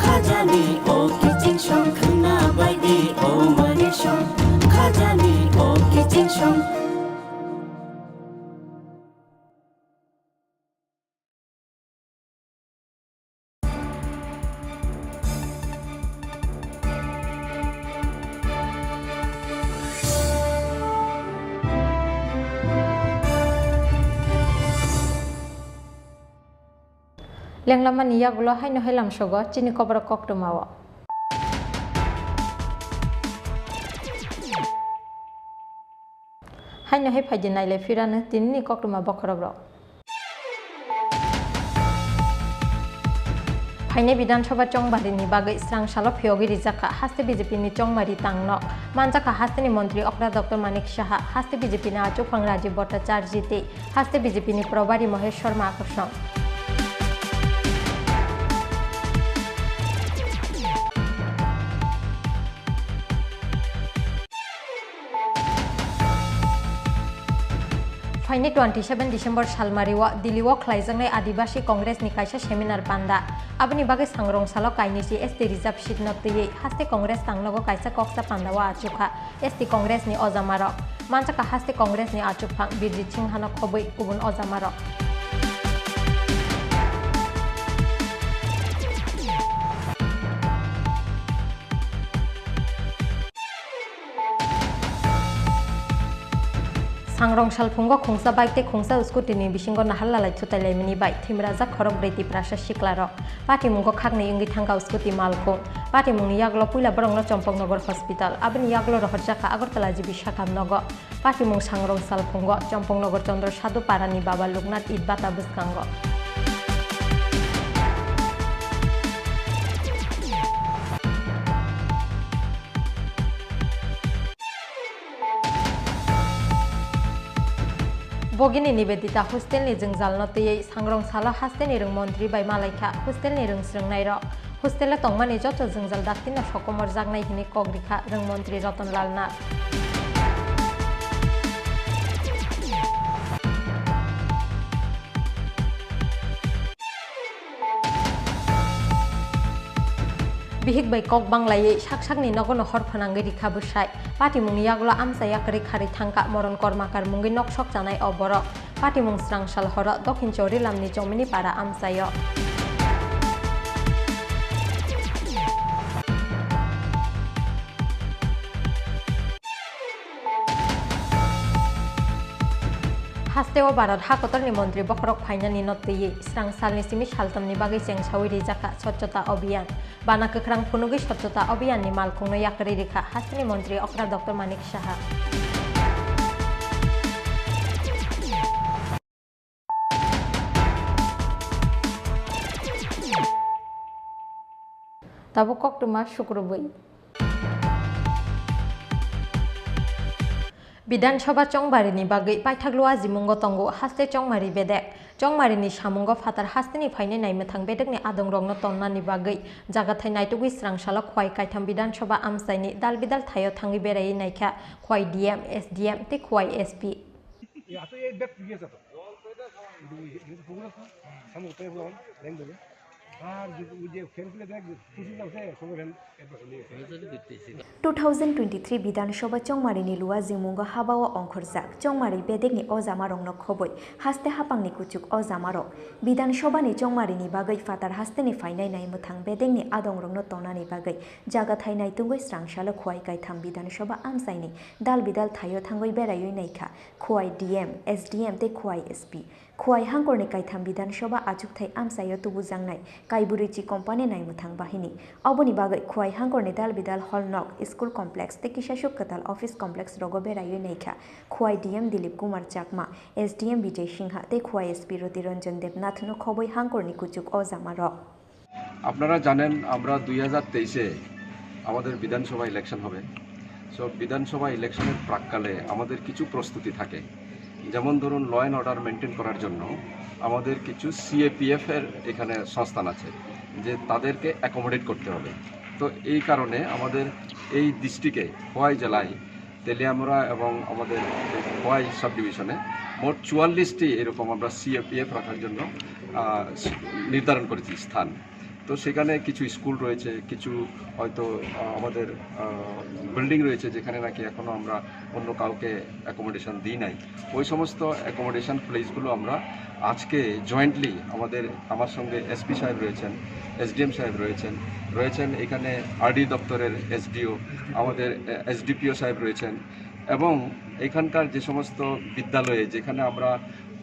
khajani o kiching song. Khwna baidi o mare song, khajani o kiching song. Lenglamani yagulo haino hai lamsogo chini koborok koktwmao. Haino hai phaidi nailai phirano tinini koktwma bokhorokrok. Phainai Bidhan Sabha chongmarini bagwi srang salo phiyogwi rijak kha haste B J P ni chongmari tangno. Manjak kha hasteni montri okra Doctor Manik Saha, haste B J P ni achukphang Rajiv Bhattacharjee tei haste B J P ni probari Mohesh Sharma Akorson. Phainai twenty seven December salmario Delhi o khlaijaknai Adibasi Congress ni kaisa seminar panda. Aboni bagwi sangrong salo kainwi si S T reserve seat no twiwi haste Congress tangnogo kaisa koksa panda o achukha. S T Congress ni ojamarok. Manjak kha haste Congress ni achukphang Birjit Singha no khobwi kubun ojamarok. Sangrong salphungo khungsa bike tei khungsa scooty ni bisingo nahar lalai thutai laimani bai thimrajak khorok brwi Tiprasa siklarok. Patimungo khakni wngwi thangkha scooty malkhung. Patimungni yagulo puila borokno Champaknagar Hospital, aboni yagulo rohorjakha Agartala G B Sakam nogo. Patimung sangrong salphungo Champaknagar Chandra Sadhu Parani Baba Loknath Itbata bwskango. Bhogini Nivedita hostelni jwngjalno twiwi sangrong salo hasteni rwng montri bai malaikha hostelni rwng srwngnairok. Hostelo tongmani joto jwngjal daktino sokomorjaknai hwnwi kok rikha rwng montri Ratan Lal Nath. Bihik bai kok banglaiwi sak sakni nogono hor phwnangwi rikha bwsai. Patimungni yagulo amchai yakarwi kharwi thangkha Moron Kormakar mungwi nok sok chanai o borok. Patimung srang sal horo Dokhin Chorilamni Chomini Para amchaio. Hasteo Bharat hakotorni montri bokhorok phainani no twiwi srang salni simi saltamni bagwi chengsawi rijakha Swachhata Abhiyan. Bana kwkhrang phunugwi Swachhata Abhiyanni malkhungno yakarwi rikha hasteni montri okra Doctor Manik Saha. Tabuk koktwma sukrubwi. Bidhan Sabha chongmarini bagwi paithak luajimungo tongo haste chongmari bedek. Chongmarini samungo phatar hasteni phainai naimwthang bedekni adongrokno tonnani bagwi jagathai naitugwi srang salo Khowai kaitham Bidhan Sabha amchaini dal bidal thaio thangwi beraiwi naikha Khowai D M, S D M tei Khowai S P. Two thousand twenty-three Bidhan Sabha chongmarini luajimungo habao ongkhorjak chongmari bedekni ojamarokno khobwi haste hapangni kuchuk ojamarok Bidhan Sabhani chongmarini bagwi phatar hasteni phainai naimwthang bedekni adongrokno tonani bagwi jagathai naitugwi srang salo Khowai kaitham Bidhan Sabha amchaini dal bidal thaio thangwi beraiwi naikha Khowai D M, S D M tei Khowai S P. Khowai hangkorni kaitham Bidhan Sabha achukthai amchaio tubujaknai Kaiburui Chi Company naimwthang bahini. Oboni bagwi Khowai hangkorni dal bidal hall nok, school complex tei kisasuk kwtal office complex rogo beraiwi naikha Khowai D M Dilip Kumar Chakma, S D M Bijay Singha tei Khowai S P Roti Ranjan Debnath no khobwi hangkorni kuchuk ojamarok. আপনারা জানেন, আমরা দুই হাজার তেইশে আমাদের বিধানসভা ইলেকশন হবে। সো বিধানসভা ইলেকশনের প্রাক্কালে আমাদের কিছু প্রস্তুতি থাকে, যেমন ধরুন, ল অ্যান্ড অর্ডার মেনটেন করার জন্য আমাদের কিছু সিএপিএফ এর এখানে সংস্থান আছে, যে তাদেরকে অ্যাকোমোডেট করতে হবে। তো এই কারণে আমাদের এই ডিস্ট্রিক্টে, খোয়াই জেলায়, তেলিয়ামুড়া এবং আমাদের খোয়াই সাব ডিভিশনে মোট চুয়াল্লিশটি এরকম আমরা সিএপিএফ রাখার জন্য, আহ, নির্ধারণ করেছি স্থান। তো সেখানে কিছু স্কুল রয়েছে, কিছু হয়তো, আহ, আমাদের, আহ, বিল্ডিং রয়েছে, যেখানে নাকি এখনো আমরা অন্য কাউকে অ্যাকোমোডেশন দিই নাই। ওই সমস্ত অ্যাকোমোডেশন প্লেসগুলো আমরা আজকে জয়েন্টলি আমাদের, আমার সঙ্গে এসপি সাহেব রয়েছেন, এসডিএম সাহেব রয়েছেন, রয়েছেন এখানে আরডি দপ্তরের এসডিও, আমাদের, আহ, এসডিপিও সাহেব রয়েছেন, এবং এখানকার যে সমস্ত বিদ্যালয়ে, যেখানে আমরা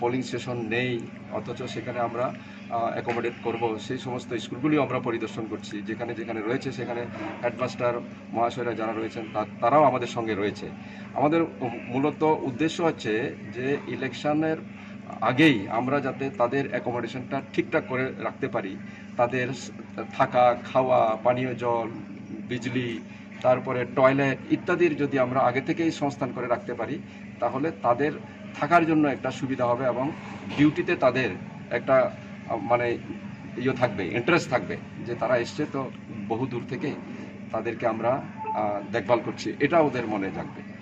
পোলিং স্টেশন নেই, অথচ সেখানে আমরা অ্যাকোমোডেট করব, সেই সমস্ত স্কুলগুলিও আমরা পরিদর্শন করছি। যেখানে যেখানে রয়েছে, সেখানে হেডমাস্টার মহাশয়রা যারা রয়েছেন, তা- তারাও আমাদের সঙ্গে রয়েছে। আমাদের মূলত উদ্দেশ্য হচ্ছে যে ইলেকশনের আগেই আমরা যাতে তাদের অ্যাকোমোডেশনটা ঠিকঠাক করে রাখতে পারি, তাদের থাকা, খাওয়া, পানীয় জল, বিজলি, তারপরে টয়লেট ইত্যাদির যদি আমরা আগে থেকেই সংস্থান করে রাখতে পারি, তাহলে তাদের থাকার জন্য একটা সুবিধা হবে এবং ডিউটিতে তাদের একটা, আহ, মানে, ইয়ে থাকবে, ইন্টারেস্ট থাকবে যে তারা এসছে তো বহু দূর থেকে, তাদেরকে আমরা, আহ, দেখভাল করছি, এটা ওদের মনে জাগবে।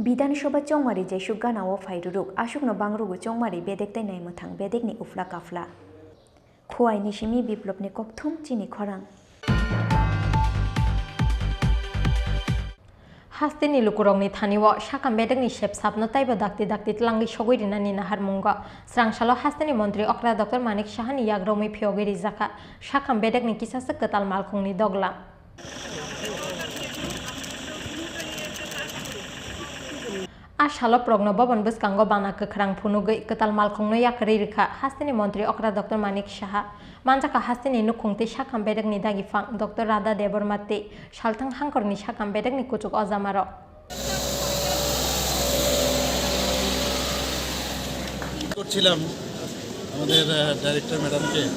Bidhan Sabha chongmari jesuk gana o phairuruk, aswkno bangrugo chongmari bedek tei naimwthang bedekni ufla kafla. Khowai ni simi Biplopni kokthum chini khorang. Hasteni lukurokni thani-o sakam bedekni sepsapno taibo dakti dakti tlangwi sogwi rinani naharmungo. Srangsalo hasteni montri okra Doctor Manik Sahani yagromwi phiyogwi rijakha sakam bedekni kisaswk kwtal malkhungni doglam. A salo Progno Bhaban bwskango bana kwkhrang phunugwi kwtal malkhungno yakarwi rwkha hasteni montri okra Doctor Manik Saha. Manjakha hasteni nukhung tei sakam bedekni dagi phang Doctor Radha Debbarma tei salthang hangkorni sakam bedekni kuchuk ojamarok. করছিলাম আমাদের, আহ, ডাইরেক্টর ম্যাডামকে,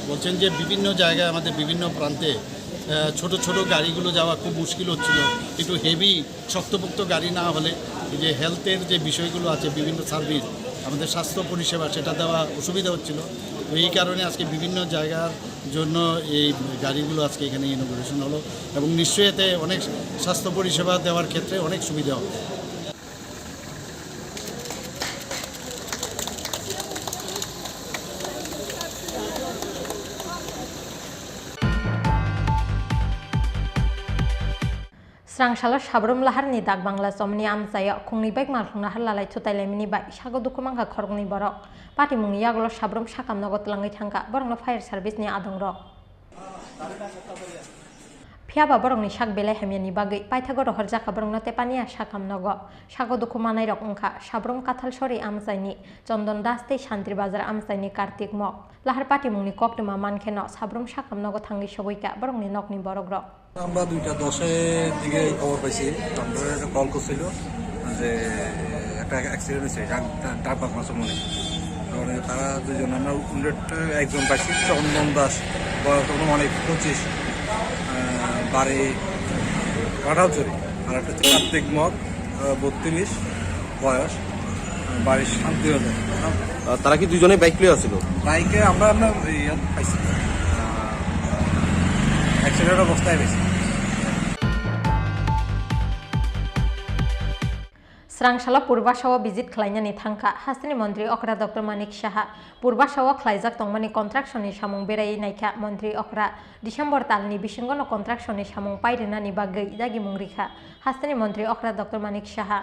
বলছেন যে বিভিন্ন জায়গায় আমাদের বিভিন্ন প্রান্তে, আহ, ছোট ছোট গাড়িগুলো যাওয়া খুব মুশকিল হচ্ছিল, একটু হেভি শক্তপোক্ত গাড়ি না হলে এই যে হেলথের যে বিষয়গুলো আছে, বিভিন্ন সার্ভিস, আমাদের স্বাস্থ্য পরিষেবা, সেটা দেওয়া অসুবিধা হচ্ছিল। তো এই কারণে আজকে বিভিন্ন জায়গার জন্য এই গাড়িগুলো আজকে এখানে ইনোগুরেশন হলো এবং নিশ্চয়ই এতে অনেক স্বাস্থ্য পরিষেবা দেওয়ার ক্ষেত্রে অনেক সুবিধা হবে। Srangsalo Sabrum Laharni dak Bangla chomni amchaio khungni bai malkhung nahar lalai thutai laimani bai sago dukhu mankha khoroknwi borok. Patimungni yagulo Sabrum sakam nogo twlangwi thangkha borokno fire service ni adongrok. Phiyaba borokni sak belai hamyani bagwi paithago rohorjakha borokno tepaniya sakam nogo. Sago dukhu manairok wngkha Sabrum Kathalsori amchaini Chondon Das tei Santri Bazar amchaini Kartik Mok. Lahar patimungni koktwma mankheno Sabrum sakam nogo thangwi sogwikha borokni nokni borokrok. আমরা দুইটা দশের দিকে খবর পাইছি, কন্ট্রোলার একটা কল করছিল যে একটা অ্যাক্সিডেন্ট হয়েছে ডাক, ডাক বাংলা সময়। তারপরে তারা দুজন, আমরা উল্লেখ একজন পাইছি, চন্দন দাস, বয়স তখন অনেক পঁচিশ, আহ, বাড়ি কাঁঠালছড়ি, আর একটা হচ্ছে কার্তিক মগ, আহ, বত্রিশ বয়স, আহ, বাড়ি শান্তিবাজার। আহ, তারা কি দুজনেই বাইক লইয়া আছিল? বাইকে আমরা, আমরা ইয়ে পাইছি, আহ, অ্যাক্সিডেন্ট অবস্থায় পাইছি। Srangsalo Purbasao visit khlainani thangkha hasteni montri okra Doctor Manik Saha. Purbasao khlaijak tongmani construction ni samung beraiwi naikha montri okra. December talni bisingono construction ni samung pairinani bagwi dagimung rikha hasteni montri okra Doctor Manik Saha.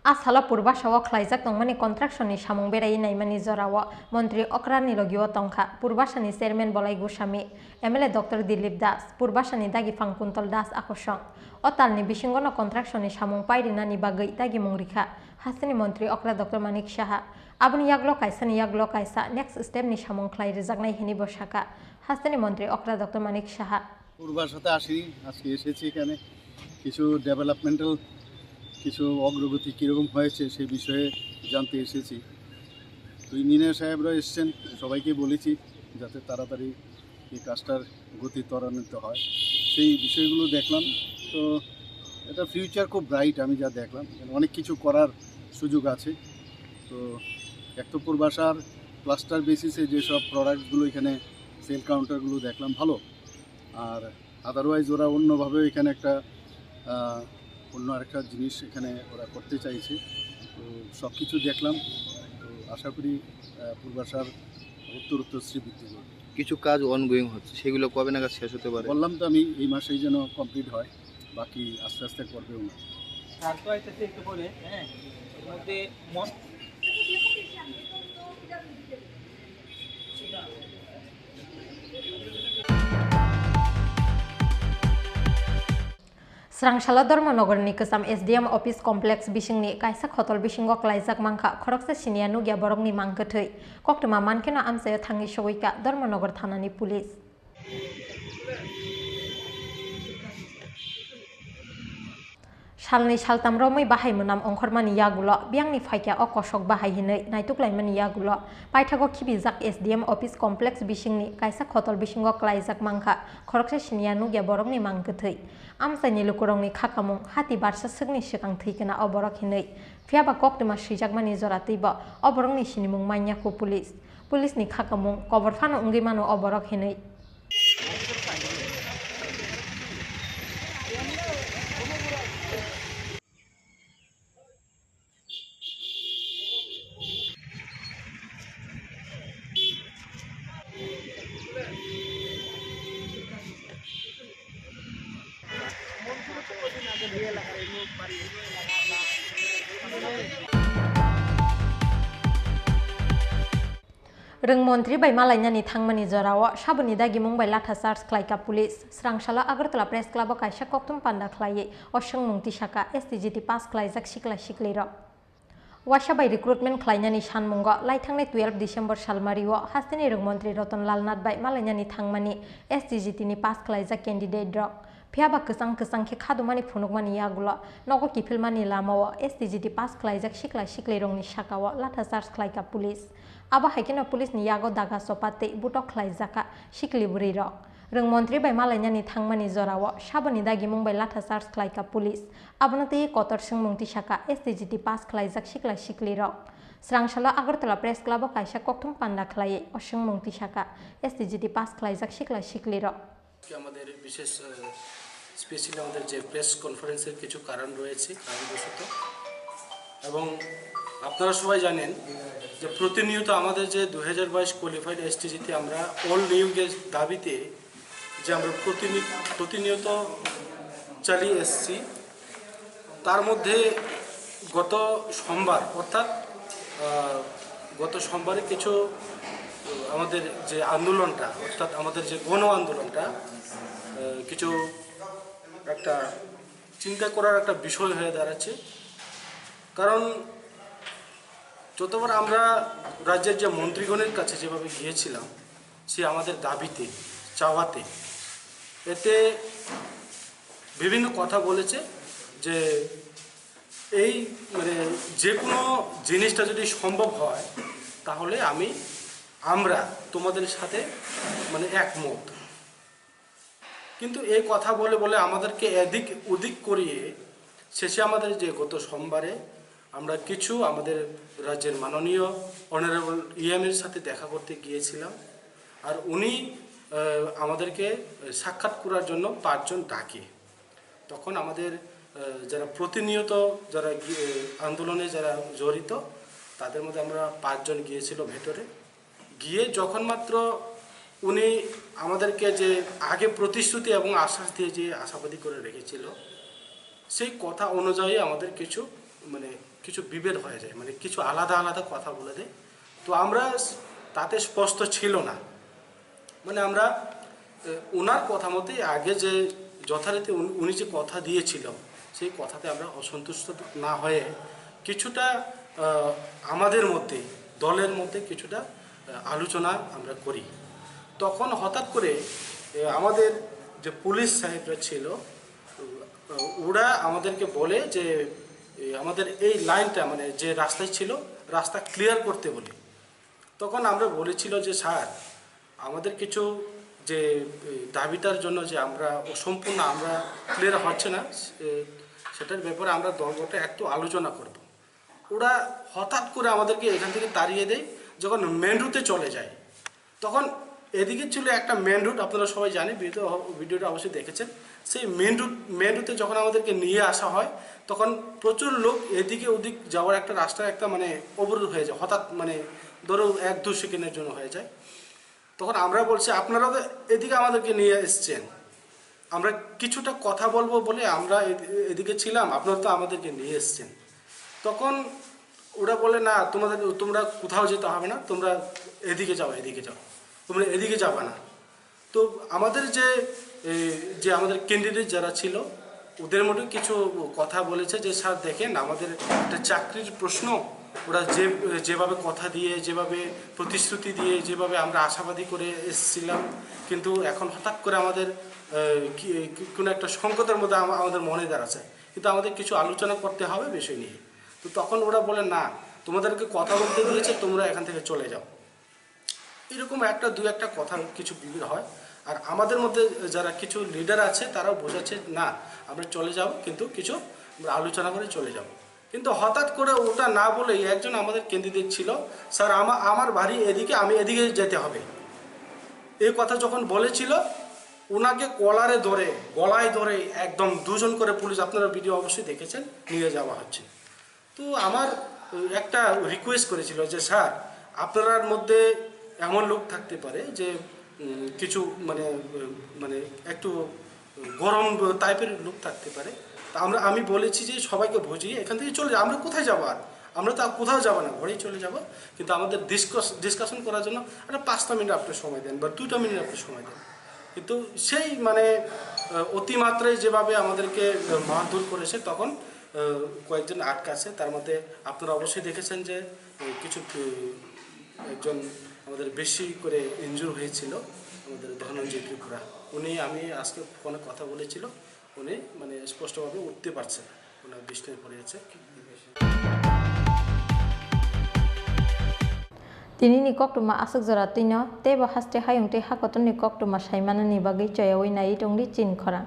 A salo Purbasao khlaijak tongmani construction ni samung beraiwi naimani jorao montri okrani logio tongkha Purbasani chairman Bolai Goswami, M L A Doctor Dilip Das, Purbasani dagi phang Kuntol Das akosong. O talni bisingono construction ni samung pairinani bagwi dagimung rikha hasteni montri okra Doctor Manik Saha. Aboni yaglo kaisani yaglo kaisa next step ni samung khlai rijaknai hinwi bo sakha hasteni montri okra Doctor Manik Saha. পূর্বাশাতে আসিনি, আজকে এসেছি এখানে। কিছু ডেভেলপমেন্টাল কিছু অগ্রগতি কীরকম হয়েছে সে বিষয়ে জানতে এসেছি। তো ইঞ্জিনিয়ার সাহেবরা এসছেন, সবাইকে বলেছি যাতে তাড়াতাড়ি এই কাজটার গতি ত্বরান্বিত হয়। সেই বিষয়গুলো দেখলাম। তো এটা ফিউচার খুব ব্রাইট, আমি যা দেখলাম। এখানে অনেক কিছু করার সুযোগ আছে। তো এক তো পূর্বাশার ক্লাস্টার বেসিসে যেসব প্রোডাক্টগুলো এখানে সেল কাউন্টারগুলো দেখলাম ভালো, আর আদারওয়াইজ ওরা অন্যভাবে এখানে একটা, আহ, অন্য আরেকটা জিনিস এখানে ওরা করতে চাইছে। তো সব কিছু দেখলাম, তো আশা করি, আহ, পূর্বাশার উত্তর উত্তর শ্রীবৃদ্ধি করবে। কিছু কাজ অনগোয়িং হচ্ছে, সেগুলো কবে নাগাদ শেষ হতে পারে? বললাম তো আমি, এই মাসেই যেন কমপ্লিট হয়, বাকি আস্তে আস্তে করবে ওনারা। স্যার তো আইতেছে একটু পরে, হ্যাঁ, এর মধ্যে মন Srangsalo Dharmanagarni kwcham S D M office complex bisingni kaisa khotol bisingo klaijak mankha khoroksa siniya nukya borokni mang kwthwi. Koktwma mankheno amchaio thangwi sogwika Dharmanagar thanani police. Salni saltam romwi bahai mwnam ongkhormani yagulo biyangni phaikya o kosok bahai hinwi naituklaimani yagulo paithago khibijak S D M office complex bisingni kaisa khotol bisingo klaijak mankha khoroksa siniya nukya borokni mang kwthwi. Amchaini lukurokni khakamung hati barsa swkni swkang thwi kana o borok hinwi. Phiyaba koktwma swijakmani jora twibo o borokni sinimung manya khu police. Police ni khakamung kobor phano wngwi mano o borok hinwi. Rwng montri bai malainani thangmani jorao saboni dagimung bai latha charge khlaika police. Srangsalo Agartala Press Club o kaisa kokthum panda khlaiwi o swngmung tisaka S T G T pass khlaijak sikla siklirok. Waisa bai recruitment khlainani sanmungo laithangnai twelve December salmario hasteni rwng montri Ratan Lal Nath bai malainani thangmani S T G T ni pass khlaijak candidate rok. Phiyaba kwchang kwchang khe khadumani phunukmani yagulo nogo kiphilmani lamao S T G T pass khlaijak sikla siklirokni sakao latha charge khlaika police. Abo hai kheno police ni yago daga chopa tei butok khlaijaka sikli bwrwirok. Rwng montri bai malainani thangmani jorao saboni dagimung bai latha charge khlaika police. Abono twiwi kotor swngmung tisaka S T G T pass khlaijak sikla siklirok. Srangsalo Agartala Press Club o kaisa kokthum panda khlaiwi o swngmung tisaka S T G T pass khlaijak sikla siklirok. আজকে আমাদের বিশেষ, আহ, স্পেশালি আমাদের যে প্রেস কনফারেন্সের কিছু কারণ রয়েছে, কারণবশত। এবং আপনারা সবাই জানেন যে প্রতিনিয়ত আমাদের যে দুই হাজার বাইশ কোয়ালিফাইড এসটিজিতে আমরা অল নিয়োগের দাবিতে যে আমরা প্রতিনি-, প্রতিনিয়ত চালিয়ে এসেছি, তার মধ্যে গত সোমবার, অর্থাৎ, আহ, গত সোমবারে কিছু, আহ, আমাদের যে আন্দোলনটা, অর্থাৎ আমাদের যে গণ আন্দোলনটা, আহ, কিছু একটা চিন্তা করার একটা বিষয় হয়ে দাঁড়াচ্ছে। কারণ যতবার আমরা রাজ্যের যে মন্ত্রীগণের কাছে যেভাবে গিয়েছিলাম, সে আমাদের দাবিতে, চাওয়াতে, এতে বিভিন্ন কথা বলেছে যে এই, মানে, যে কোনো জিনিসটা যদি সম্ভব হয়, তাহলে আমি, আমরা তোমাদের সাথে, মানে, একমত। কিন্তু এই কথা বলে বলে আমাদেরকে এদিক ওদিক করিয়ে শেষে আমাদের যে গত সোমবারে আমরা কিছু আমাদের রাজ্যের মাননীয় অনারেবল ইএম এর সাথে দেখা করতে গিয়েছিলাম। আর উনি, আহ, আমাদেরকে সাক্ষাৎ করার জন্য পাঁচজন ডাকে। তখন আমাদের, আহ, যারা প্রতিনিয়ত যারা গি-, আন্দোলনে যারা জড়িত, তাদের মধ্যে আমরা পাঁচজন গিয়েছিল ভেতরে। গিয়ে যখন মাত্র উনি আমাদেরকে যে আগে প্রতিশ্রুতি এবং আশ্বাস দিয়ে যে আশাবাদী করে রেখেছিল, সেই কথা অনুযায়ী আমাদের কিছু, মানে, কিছু বিভেদ হয়ে যায়, মানে, কিছু আলাদা আলাদা কথা বলে দেয়। তো আমরা স-, তাতে স্পষ্ট ছিল না, মানে, আমরা, এ, ওনার কথা মতোই আগে যে যথারীতি উনি, উনি যে কথা দিয়েছিল, সেই কথাতে আমরা অসন্তুষ্ট না হয়ে কিছুটা, আহ, আমাদের মধ্যে, দলের মধ্যে কিছুটা, আহ, আলোচনা আমরা করি। তখন হঠাৎ করে, এ, আমাদের যে পুলিশ সাহেবরা ছিল, আহ, ওরা আমাদেরকে বলে যে, এ, আমাদের এই লাইনটা, মানে, যে রাস্তায় ছিল, রাস্তা ক্লিয়ার করতে বলে। তখন আমরা বলেছিল যে, "স্যার, আমাদের কিছু যে, এ, দাবিটার জন্য যে আমরা অসম্পূর্ণ, আমরা ক্লিয়ার হচ্ছে না, এ, সেটার ব্যাপারে আমরা দলগত একটু আলোচনা করব।" ওরা হঠাৎ করে আমাদেরকে এখান থেকে তাড়িয়ে দেয়। যখন মেন রুটে চলে যায়, তখন এদিকে ছিল একটা মেন রুট, আপনারা সবাই জানেন, ভিডিও, ভিডিওটা অবশ্যই দেখেছেন। সেই মেন রুট, মেন রুটে যখন আমাদেরকে নিয়ে আসা হয়, তখন প্রচুর লোক এদিকে ওদিক যাওয়ার একটা রাস্তা একটা, মানে, অবরোধ হয়ে যায় হঠাৎ, মানে, ধরো এক দু সেকেন্ডের জন্য হয়ে যায়। তখন আমরা বলছি, "আপনারা তো এদিকে আমাদেরকে নিয়ে এসছেন, আমরা কিছুটা কথা বলবো বলে আমরা এ-, এদিকে ছিলাম, আপনারা তো আমাদেরকে নিয়ে এসছেন।" তখন ওরা বলে, "না, তোমাদের, তোমরা কোথাও যেতে হবে না, তোমরা এদিকে যাও, এদিকে যাও, তোমরা এদিকে যাবা না।" তো আমাদের যে, এ, যে আমাদের ক্যান্ডিডেট যারা ছিল, ওদের মধ্যে কিছু কথা বলেছে যে, "স্যার, দেখেন, আমাদের একটা চাকরির প্রশ্ন, ওরা যে, যেভাবে কথা দিয়ে, যেভাবে প্রতিশ্রুতি দিয়ে, যেভাবে আমরা আশাবাদী করে এসেছিলাম, কিন্তু এখন হঠাৎ করে আমাদের, আহ, কি, কি, কোনো একটা সংকটের মধ্যে আমা-, আমাদের মনে দাঁড়াচ্ছে, কিন্তু আমাদের কিছু আলোচনা করতে হবে বিষয় নিয়ে।" তো তখন ওরা বলে, "না, তোমাদেরকে কথা বলতে দিয়েছে, তোমরা এখান থেকে চলে যাও।" এরকম একটা, দু একটা কথা কিছু বিবিধ হয়। আর আমাদের মধ্যে যারা কিছু লিডার আছে, তারাও বোঝাচ্ছে, "না, আমরা চলে যাব, কিন্তু কিছু আমরা আলোচনা করে চলে যাব।" কিন্তু হঠাৎ করে ওটা না বলেই একজন আমাদের ক্যান্ডিডেট ছিল, "স্যার, আমা-, আমার বাড়ি এদিকে, আমি এদিকে যেতে হবে।" এই কথা যখন বলেছিল, ওনাকে কলারে ধরে, গলায় ধরে একদম দুজন করে পুলিশ, আপনারা ভিডিও অবশ্যই দেখেছেন, নিয়ে যাওয়া হচ্ছে। তো আমার, আহ, একটা রিকোয়েস্ট করেছিল যে, "স্যার, আপনারার মধ্যে এমন লোক থাকতে পারে যে, উম, কিছু মানে, উম, মানে একটু গরম টাইপের লোক থাকতে পারে।" তা আমরা, আমি বলেছি যে, "সবাইকে বুঝিয়ে এখান থেকে চলে যাও, আমরা কোথায় যাবো আর? আমরা তো আর কোথাও যাবো না, ঘরেই চলে যাবো, কিন্তু আমাদের ডিসকাস, ডিসকাশন করার জন্য একটা পাঁচটা মিনিট আপনি সময় দেন বা দুইটা মিনিট আপনি সময় দেন।" কিন্তু সেই মানে, আহ, অতিমাত্রায় যেভাবে আমাদেরকে, আহ, মারধর করেছে, তখন, আহ, কয়েকজন আটকাছে। তার মধ্যে আপনারা অবশ্যই দেখেছেন যে, আহ, কিছু, আহ, একজন আমাদের বেশি করে ইনজুর হয়েছিল, আমাদের ধনঞ্জয় ত্রিপুরা। উনি, আমি আজকে ফোনে কথা বলেছিল, উনি মানে স্পষ্টভাবে উঠতে পারছে না, ওনার বিছনায় পড়ে আছে। Tini ni koktwma aswk jora twino teibo haste hayung tei hakotorni koktwma saimanani bagwi choyaui naiwi tongdi chini khorang.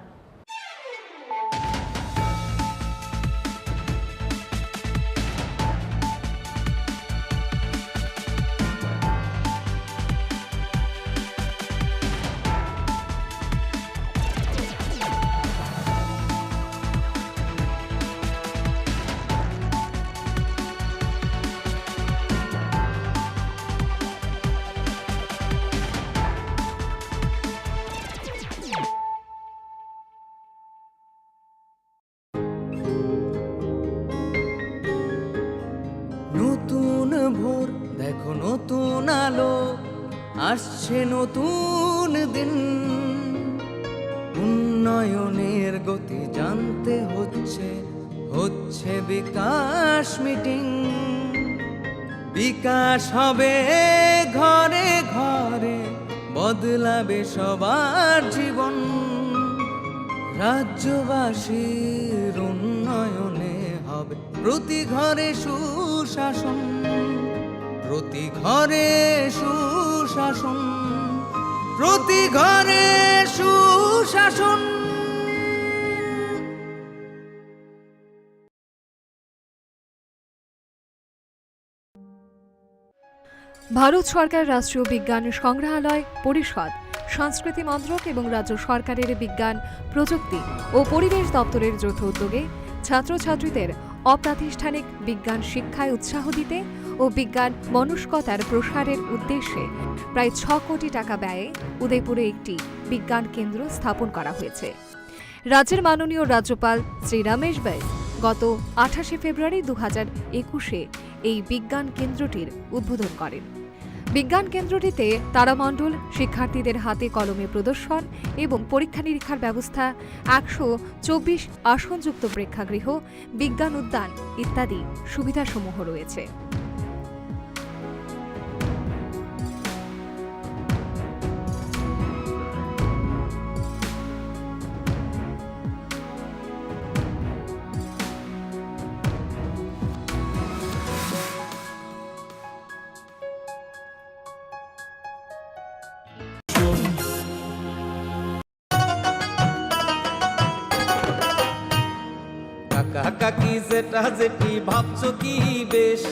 নতুন ভোর, দেখো নতুন আলো, আসছে নতুন দিন। উন্নয়নের গতি জানতে হচ্ছে, হচ্ছে বিকাশ মিটিং। বিকাশ হবে ঘরে ঘরে, বদলাবে সবার জীবন। রাজ্যবাসীর উন্নয়নে হবে প্রতি ঘরে সুশাসন, প্রতি ঘরে সুশাসন, প্রতি ঘরে সুশাসন। ভারত সরকার রাষ্ট্রীয় বিজ্ঞান সংগ্রহালয় পরিষদ, সংস্কৃতি মন্ত্রক এবং রাজ্য সরকারের বিজ্ঞান, প্রযুক্তি ও পরিবেশ দপ্তরের যৌথ উদ্যোগে ছাত্রছাত্রীদের অপ্রাতিষ্ঠানিক বিজ্ঞান শিক্ষায় উৎসাহ দিতে ও বিজ্ঞান মনস্কতার প্রসারের উদ্দেশ্যে প্রায় ছ কোটি টাকা ব্যয়ে উদয়পুরে একটি বিজ্ঞান কেন্দ্র স্থাপন করা হয়েছে। রাজ্যের মাননীয় রাজ্যপাল শ্রী রমেশ বৈস গত আঠাশে ফেব্রুয়ারি দু হাজার একুশে এই বিজ্ঞান কেন্দ্রটির উদ্বোধন করেন। বিজ্ঞান কেন্দ্রটিতে তারামণ্ডল শিক্ষার্থীদের হাতে কলমে প্রদর্শন এবং পরীক্ষা নিরীক্ষার ব্যবস্থা, একশো চব্বিশ আসনযুক্ত প্রেক্ষাগৃহ, বিজ্ঞান উদ্যান ইত্যাদি সুবিধাসমূহ রয়েছে। কাকা কাকি জেঠা জেঠি ভাবছো কি বেশ,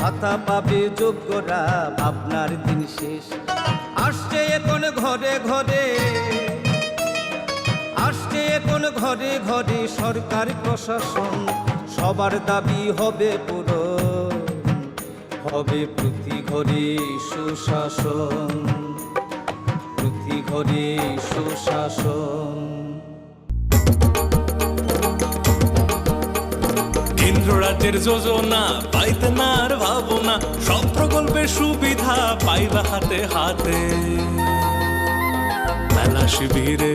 ভাতা পাবে যোগ্যরা, ভাবনার দিন শেষ। আসছে এখন ঘরে ঘরে, আসছে এখন ঘরে ঘরে সরকার প্রশাসন, সবার দাবি হবে পূরণ। হবে প্রতি ঘরে সুশাসন, প্রতি ঘরে সুশাসন। কেন্দ্র রাজ্যের যোজনা পাইতে না আর ভাবনা, সব প্রকল্পের সুবিধা পাইবা হাতে হাতে। মেলা শিবিরে